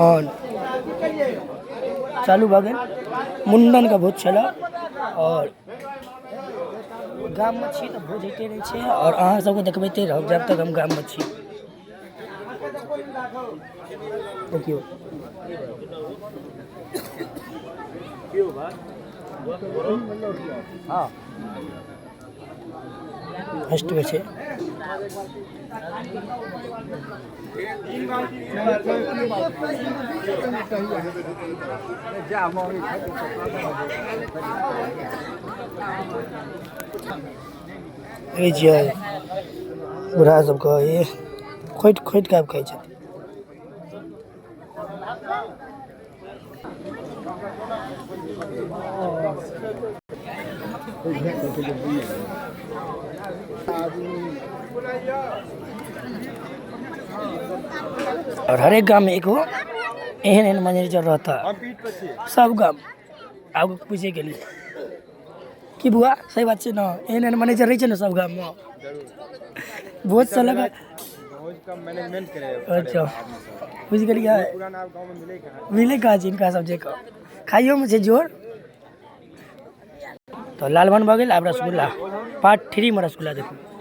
आओर चालू भऽ गेल मुण्डनके भोज छलै। आओर गाममे छी तऽ भोज होइते रहै छै, आओर अहाँ सबके देखबैते रहब जब तक हम गाममे छी। देखियौ, फर्स्टमे छै। देखै छियै बूढ़ा सबके ई खोटि खोटि कऽ आब खाइ छथिन। आओर हरेक गाममे एगो एहन एहन मैनेजर रहता सब गाम। आब पूछे गेली की बुआ, सही बात छै ने? एहन एहन मैनेजर रहै छै ने सब गाममे भोज से लगा मैनेजमेंट करे। अच्छा, बुझि गेलियै। मिले कहाँ छै हिनका सब जकाँ? खाइयोमे छै जोर। तऽ लालमोहन भऽ गेल, आब रसगुल्ला, पार्ट 3 मे रसगुल्ला। देखू।